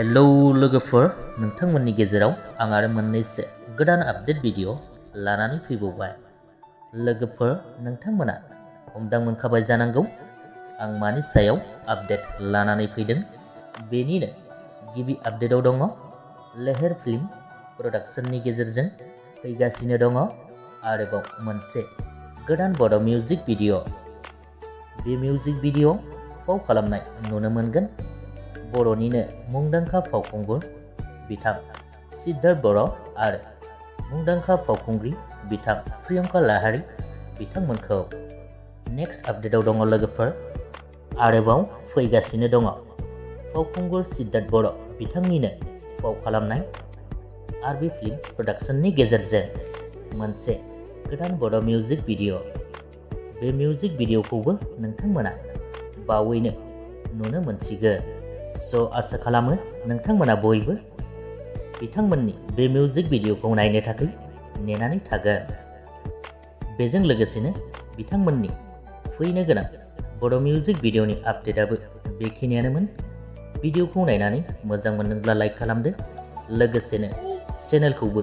Hello लोगोफोर, नोंथांमोननि गेजेराव आं आरो मोननैसो गोदान आपडेट भिडिअ लानानै फैबावबाय। लोगोफोर, नोंथांमोना हमदां मोनखाबाय जानांगौ आं मानि सायाव आपडेट लानानै फैदों। बेनिनो गिबि आपडेटआव दङ लहर फिल्म प्रडाक्शननि गेजेरजों फैगासिनो दङ आरोबाव मोनसे गोदान बड' मिउजिक भिडिअ। बे मिउजिक भिडिअ फाव खालामनाय नुनो मोनगोन बर'निनो मुंदांखा फावखुंगुर बिथां shiddharth बर' आरो मुंदांखा फावखुंग्रि बिथां प्रियंका लाहारी बिथांमोनखौ। नेक्स्ट आपडेटआव दङ लोगोफोर, आरोबाव फैगासिनो दङ फावखुंगुर shiddharth बर' बिथांनिनो फाव खालामनाय आरबि फिल्म प्रडाक्शननि गेजेरजों मोनसे गोदान बड' मिउजिक भिडिअ। बे मिउजिक भिडिअखौबो नोंथांमोना बावैनो नुनो मोनसिगोन। स' आसा खालामो नोंथांमोना बयबो बिथांमोननि बे मिउजिक भिडिअखौ नायनो थाखाय नेनानै थागोन। बेजों लोगोसेनो बिथांमोननि फैनो गोनां बड' मिउजिक भिडिअनि आपडेटआबो बेखिनियानोमोन। भिडिअखौ नायनानै मोजां मोनदोंब्ला लाइक खालामदो, लोगोसेनो चेनेलखौबो